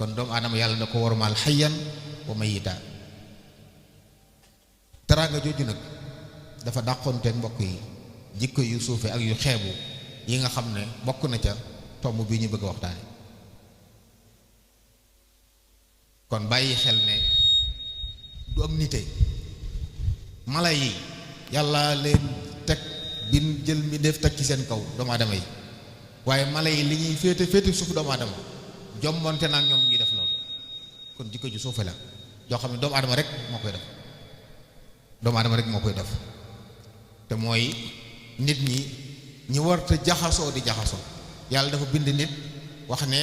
kon doomu aadama yàlla da ko wormaal xayyan wa mayita. teraanga jooju nag dafa dàqoonteeg mbokk yi jikko yu suufe ak yu xeebu yi nga xam ne bokk na ca tomb bii ñu bëgg a waxtaane. kon bàyyi xel ne du am nite. mala yi yàlla leen teg bin jël mi def teg ci seen kaw doomu aadama yi, waaye mala yi li ñuy féete suuf doomu aadama jommonte nag ñoom ñuy def loolu. kon jikko ju suufe la joo xam ne doomu aadama rek moo koy def, doomu aadama rek moo koy def, te mooy nit ñi warta jaxasoo di jaxasoo. yàlla dafa bind nit wax ne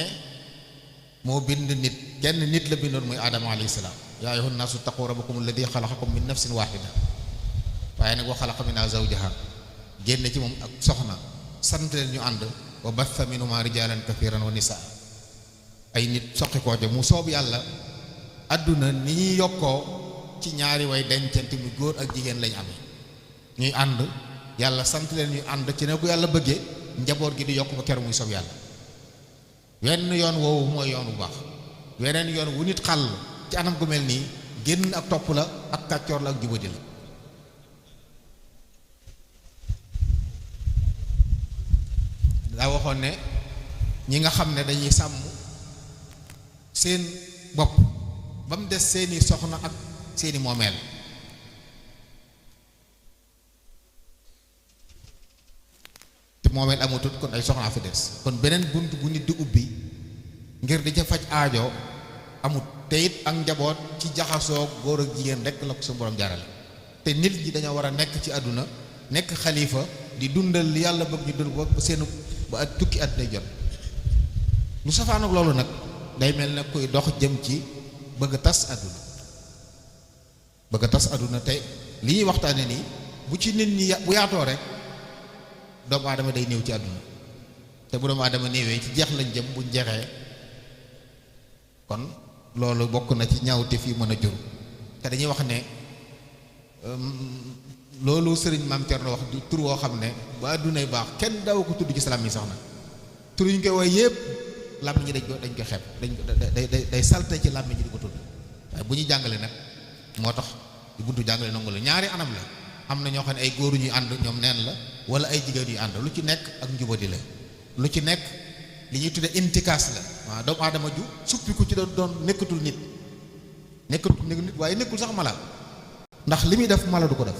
moo bind nit, kenn nit la bindoon muy aadama alayhi salaam. yaa ayyuhan naasu taqu rabbakum alladi xalaqakum min nafsin waahida, waaye nag wa xalaqa minha zawjaha, génn ci moom ak soxna, sant leen ñu ànd. wa batha minhuma rijalan kathiran wa nisaa. ay nit soqi koo ja mu soob yàlla àdduna ni ñuy yokkoo ci ñaari way dencante mu góor ak jigéen lañ amee ñuy ànd. yàlla sant leen ñu ànd ci ne ko yàlla bëggee njaboot gi di yokk ba keroog muy soob yàlla. wenn yoon woowu mooy yoon bu baax. weneen yoon wu nit xàll ci anam gu mel nii génn ak topp la ak kàccoor la ak jubadi la. daa waxoon ne ñi nga xam ne dañuy sàmm seen bopp ba mu des seeni soxna ak seeni moomeel. te moomeel amatut kon ay soxnaa fi des. kon beneen bunt bu nit di ubbi ngir di ca faj aajo amut. te it ak njaboot ci jaxasoo góor ak jigéen rek la ko su borom jaarale. te nit ñi dañoo war a nekk ci àdduna nekk xalifa di dundal li yàlla bëgg ñu dund ba seenu ba at tukki at day jot. lu safaan ak loolu nag day mel ne kuy dox jëm ci bëgg a tas àdduna. bëgg a tas àdduna te li ñuy waxtaane nii bu ci nit ñi bu yaatoo rek doomu aadama day néew ci àdduna. te bu doomu aadama néewee ci jeex lañ jëm buñ jeexee kon loolu bokk na ci ñaawte fii mën a jur. te dañuy wax ne loolu sëriñ Maam Cerno wax di tur woo xam ne ba àddunay baax kenn daaw ko tudd ci salaam yi sax na tur yu ñu koy woy yëpp làmmiñ ñi dañ ko xeeb day salte ci làmmiñ ñi di ko tudd. waaye bu ñuy jàngale nag moo tax di buntu jàngale nangu la ñaari anam la. am na ñoo xam ne ay góoru ñuy ànd ñoom neen la wala ay jigéen yuy ànd lu ci nekk ak njubadi la. lu ci nekk li ñuy tudde intikaas la. waaw doomu aadama ju suppiku ci doon nekkatul nit waaye nekkul sax mala. ndax li muy def mala du ko def.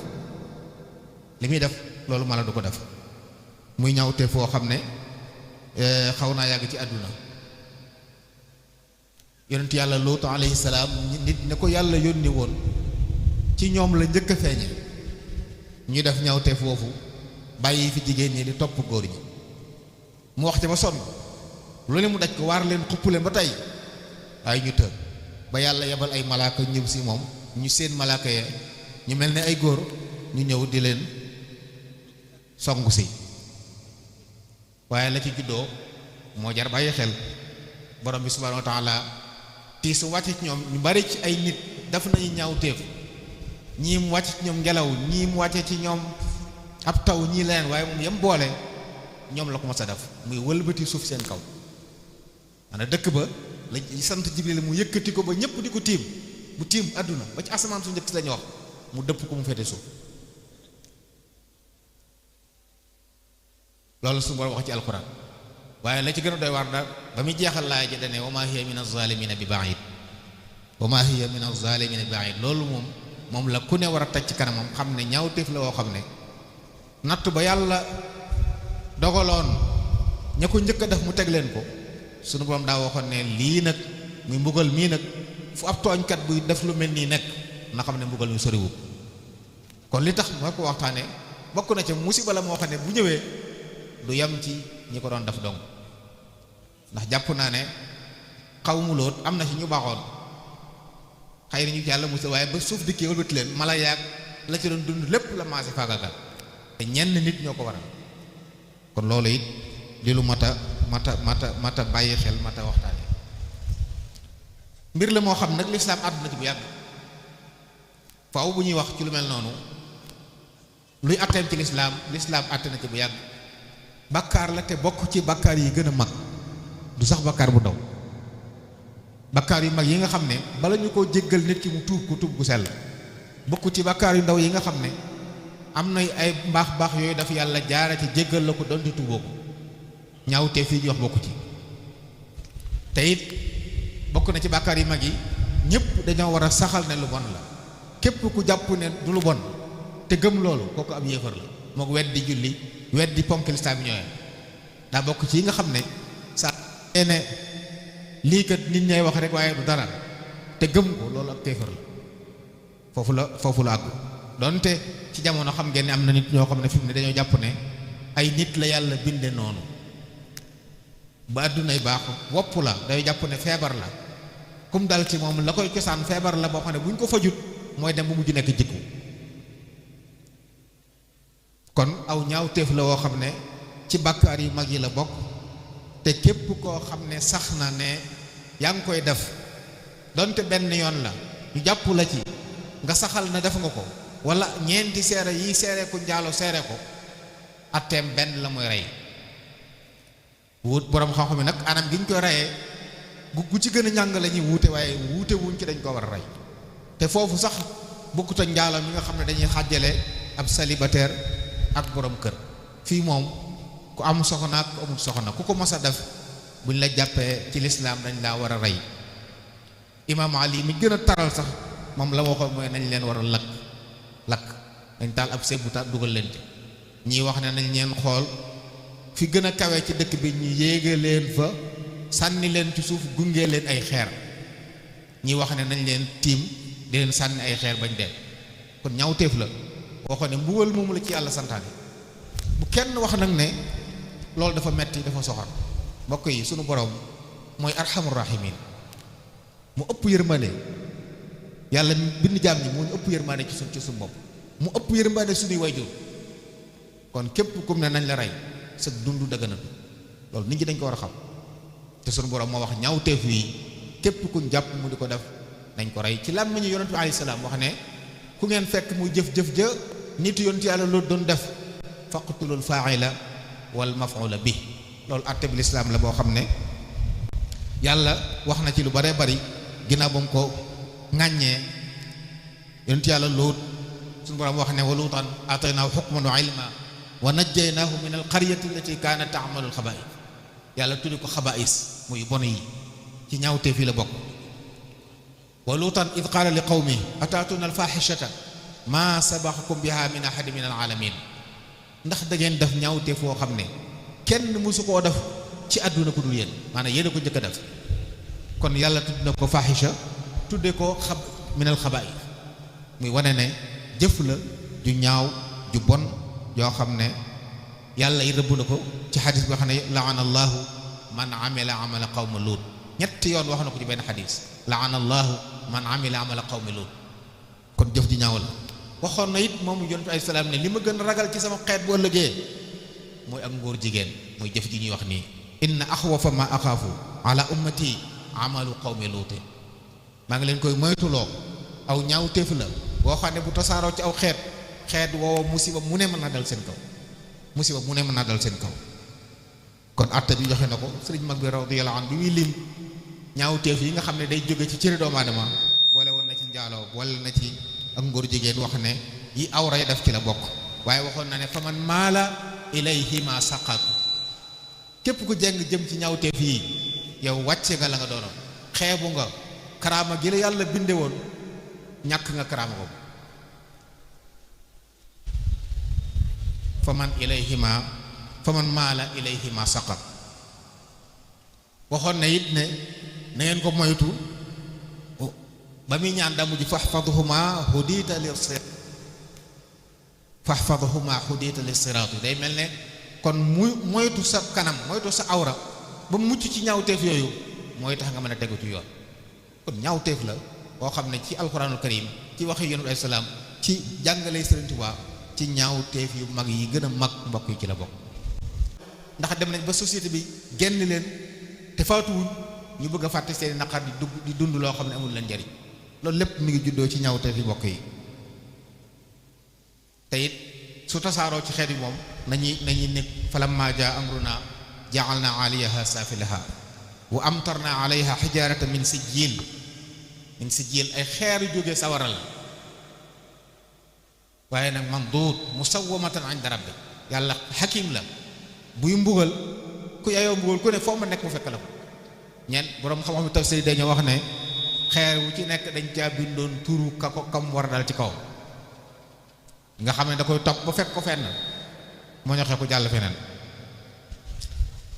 li muy def loolu mala du ko def. muy ñawte foo xam ne xaw naa yàgg ci àdduna. yonent yàlla Luut alayhi salaam nit ne ko yàlla yónni woon ci ñoom la njëkk a feeñe ñu def ñawte foofu bàyyi fi jigéen ñi di topp góor ñi. mu wax ca ba sonn lu ne mu daj ko waar leen xupp leen ba tey waaye ñu tëb ba yàlla yebal ay malaaka ñëw si moom ñu seen malaaka ya ñu mel ne ay góor ñu ñëw di leen songu si. waaye la ci juddoo moo jar bàyyi xel. borom bi subhaanahu wa taala tiis wàcce ci ñoom ñu bari ci ay nit daf nañu ñaaw téef. ñii mu wàcce ci ñoom ngelaw ñii mu wàcce ci ñoom ab taw ñii leneen waaye moom yem boole ñoom la ko mas a def muy wëlbati suuf seen kaw. maanaam dëkk ba la sant Jibril mu yëkkati ko ba ñëpp di ko tiim mu tiim àdduna ba ci asamaan su njëkk si lañu wax mu dëpp ko mu féete suuf. loolu su borom wax ci alxuraan. waaye la ci gën a doy waar daal ba muy jeexal laay ji dane wa maa hiya min az-zaalimina bi ba'iid wa maa hiya min az-zaalimina bi ba'iid. loolu moom la ku ne war a teg ci kanamam xam ne ñaawteef la woo xam ne natt ba yàlla dogaloon ña ko njëkk a def mu teg leen ko sunu borom daa waxoon ne lii nag muy mbugal mii nag fu ab tooñkat buy def lu mel nii nekk na xam ne mbugal mi soriwu. kon li tax moo ko waxtaane bokk na ca musiba la moo xam ne bu ñëwee du yem ci ñi ko doon def dong. ndax jàpp naa ne xawmu Lóot am na ci ñu baaxoon xëy na ñu ci yàlla musal waaye ba suuf dikkee wëlbati leen mala yaag la ci doon dund lépp la maase faagagal te ñenn nit ñoo ko waral. kon loolu it di lu mata bàyyi xel mata waxtaane mbir la moo xam nag lislaam àdduna ci bu yàgg. faaw bu ñuy wax ci lu mel noonu luy atteem ci lislaam àtte na ci bu yàgg. bakkaar la te bokk ci bakkaar yi gën a mag du sax bakkaar bu ndaw. bakkaar yu mag yi nga xam ne bala ñu koo jéggal nit ki mu tuub ko tuub gu sell bokku ci bakkaar yu ndaw yi nga xam ne am na ay mbaax baax yooyu dafa yàlla jaara ci jéggal la ko donte tuuboo ko ñaawtee fii ñu wax bokku ci te it bokk na ci bakkaar yu mag yi ñëpp dañoo war a saxal ne lu bon la képp ku jàpp ne du lu bon te gëm loolu kooku ab yéefar la mook weddi julli weddi ponk lislaam ñooy daa bokk ci yi nga xam ne sa ne lii kat nit ñay wax rek waaye du dara te gëm ko loolu ab kéefar la foofu la àggu donte ci jamono xam ngeen ne am na nit ñoo xam ne fi mu ne dañoo jàpp ne ay nit la yàlla binde noonu ba àddunay baax wopp la day jàpp ne feebar la kum dal ci moom la koy cosaan feebar la boo xam ne bu ñu ko fajut mooy dem bu mujj nekk jikku kon aw ñaawteef la woo xam ne ci bàkkaar yu mag yi la bokk te képp koo xam ne sax na ne yaa ngi koy def donte benn yoon la ñu jàpp la ci nga saxal na def nga ko wala ñeenti seere yi seere ku njaalo seere ko atteem benn la mooy rey wut boroom xam-xam yi nag anam gi ñu koy reyee gu ci gën a ñàng la ñuy wuute waaye wuute wuñ ci dañ ko war a rey te foofu sax bokkut ak njaalo mi nga xam ne dañuy xàjjale ab célibataire ak borom kër fii moom ku am soxna ak ku amul soxna ku ko mos a def buñ la jàppee ci lislaam dañ laa war a rey imaam Ali mi gën a taral sax moom la waxoon mooy nañ leen war a lakk dañ taal ab sebu taal dugal leen ci ñii wax ne nañ leen xool fi gën a kawe ci dëkk bi ñu yéege leen fa sànni leen ci suuf gunge leen ay xeer ñii wax ne nañ leen tiim di leen sànni ay xeer bañ dee kon ñaawteef la waxoon ne mbugal moomu la ci yàlla santaane bu kenn wax nag ne loolu dafa metti dafa soxor mbokk yi sunu borom mooy arhamur rahimin mu ëpp yërmande yàlla bind jaam ñi moo ñu ëpp yërmande ci suñu bopp mu ëpp yërmande suñuy wayjur kon képp kum ne nañ la rey sa dund dëgganatu loolu nit ñi dañ ko war a xam te sunu borom moo wax ñaawteef yi képp kuñ jàpp mu di ko def nañ ko rey ci làmmiñu yonent bi alayhi salaam wax ne ku ngeen fekk muy jëf-jëf ja nit yonent yàlla loolu doon def faqtulul fa'ila wal maf'ula bi loolu àtte bi lislaam la boo xam ne yàlla wax na ci lu bare bari ginnaaw ba mu ko ŋàññee yonent yàlla Luut suñu borom wax ne wa luutan ataynaahu hukman wa ilma wa najjaynaahu min al qaryati allati kaanat ta'malu al xabaa'is yàlla tuddi ko xabaa'is muy bon yi ci ñaawtee fii la bokk wa luutan id qaala li qawmi ataatuna al faaxishata maa sabaqakum biha min ahadin min al alamin ndax da ngeen def ñaawtee foo xam ne kenn mësu koo def ci àdduna ko dul yéen maanaam yéen a ko njëkk a def kon yàlla tudd na ko faaxisha tudde ko minal xabaa'is muy wane ne jëf la ju ñaaw ju bon yoo xam ne yàlla yi rëbb na ko ci xadis boo xam ne laana allahu man amila amala qawma luut ñetti yoon wax na ko ci benn xadis laana allahu man amila amala qawmi luut kon jëf ju ñaaw la waxoon na it moom yonent ay salaam ne li ma gën a ragal ci sama xeet bu ëllëgee mooy ak ngóor jigéen mooy jëf ji ñuy wax nii inna axwafa ma axaafu ala ummati amalu qawmi luutin maa ngi leen koy moytuloo aw ñaaw téef la boo xam ne bu tasaaroo ci aw xeet woowa musiba mu ne mën naa dal seen kaw musiba mu ne mën naa dal seen kaw kon atte bi joxe na ko sëriñ mag bi radiyallahu anhu bi muy lim ñaaw téef yi nga xam ne day jóge ci cëri doomu aadama boole woon na ci njaaloo boole na ci ak ngóor jigéen wax ne yi awra yi def ci la bokk waaye waxoon na ne fa man maala ilayhi ma saqat képp ku jeng jëm ci ñaaw téef yi yow wàcce nga la nga doonoon xeebu nga karaama gi la yàlla binde woon ñàkk nga karaama ko fa man maala ilayhima saqat waxoon na it ne na ngeen ko moytu ba muy ñaan daa mujj fahfadhuma hudita lis siraat day mel ne kon muy moytu sa kanam moytu sa awra ba mucc ci ñaawteef yooyu mooy tax nga mën a tegu ci yoon kon ñaawteef la boo xam ne ci alxuraanul karim ci waxi yonent ay salaam ci jàngale Sëriñ Tuubaa ci ñaawteef yu mag yi gën a mag mbokk yi ci la bokk ndax dem nañ ba société bi génn leen te faatuwuñ ñu bëgg a fàtte seeni naqar di dund loo xam ne amul leen njariñ loolu lépp mi ngi juddoo ci ñaawteef yi mbokk yi te it su tasaaroo ci xeet yi moom nañuy nekk falammaa jaa amrunaa ja'alnaa 'aaliyahaa saafilahaa wa amtarna alayha xijaaratan min sijjiil ay xeer yu jógee sawara la waaye nag manduud musawwamatan inda rabbi yàlla xakim la buy mbugal ku yayoo mbugal ku ne foo ma nekk mu fekk la ko ñen boroom xam-xam tafsir dañoo wax ne xeer wu ci nekk dañ caa bindoon turu ka ko kam war dal ci kaw nga xam ne da koy topp ba fekk ko fenn moo ñoxee ko jàll feneen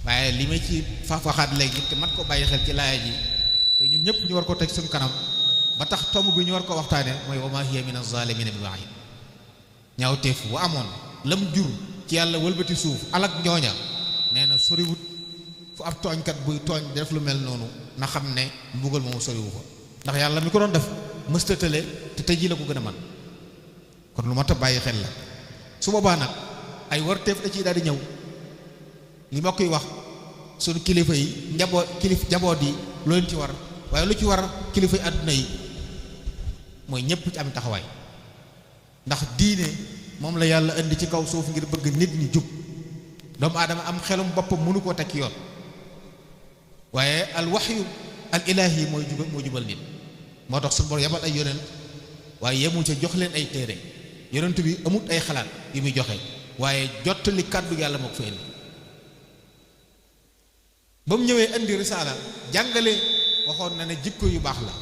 waaye li ma ci faxaat léegi te mat ko bàyyi xel ci laaya ji te ñun ñëpp ñu war ko teg suñu kanam ba tax tomb bi ñu war ko waxtaane mooy wa maa hiya min az-zaalimiina bi ba'iid ñaaw teef bu amoon lam jur ci yàlla wëlbati suuf alak ñooña nee na soriwut fu ab tooñkat buy tooñ def lu mel noonu na xam ne mbugal moomu soriwu ko ndax yàlla mi ko doon def mëstatale te tey jii la ko gën a man kon lu mat a bàyyi xel la su boobaa nag ay warteef da ciy daal di ñëw li ma koy wax sunu kilifa yi njaboot yi lu leen ci war waaye lu ci war kilifa yi àdduna yi mooy ñëpp ci am taxawaay ndax diine moom la yàlla indi ci kaw suuf ngir bëgg nit ñi jub doomu aadama am xelum boppam mënu koo teg ci yoon waaye al waxyu al ilaahi moo jubal nit moo tax suñu borom yabal ay yonent waaye yemu ca jox leen ay téere yonent bi amut ay xalaat yu muy joxe waaye jottali kàddu yàlla moo ko fa indi ba mu ñëwee indi risaala jàngale waxoon na ne jikko yu baax la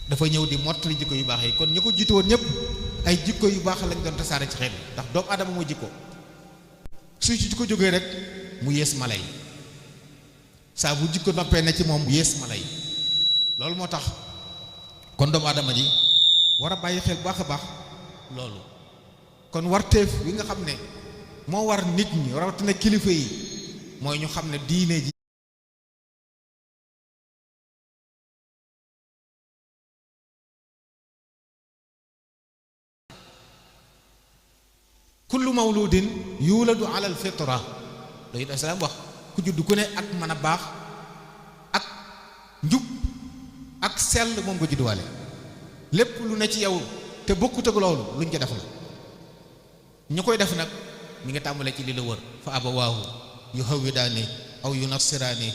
dafa ñëw di mottali jikko yu baax yi kon ñi ko jiitu woon ñëpp ay jikko yu baax lañ doon tasaare ci xeet bi ndax doomu aadama moo jikko su ci jikko jógee rek mu yées mala yi saa bu jikko noppee na ci moom mu yées mala yi loolu moo tax kon doomu aadama ji war a bàyyi xel baax a baax loolu kon warteef wi nga xam ne moo war nit ñi rawatina kilifa yi mooy ñu xam ne diine ji kullu mawludin yuladu ala alfitra loolu it asalaam wax ku judd ku ne ak mën a baax ak njub ak sell moom nga judduwaale lépp lu ne ci yow te bokkut ak loolu luñ ko def la ñu koy def nag mi nga tàmbalee ci li la wër fa abawaahu yuhawwidaani aw yunassiraani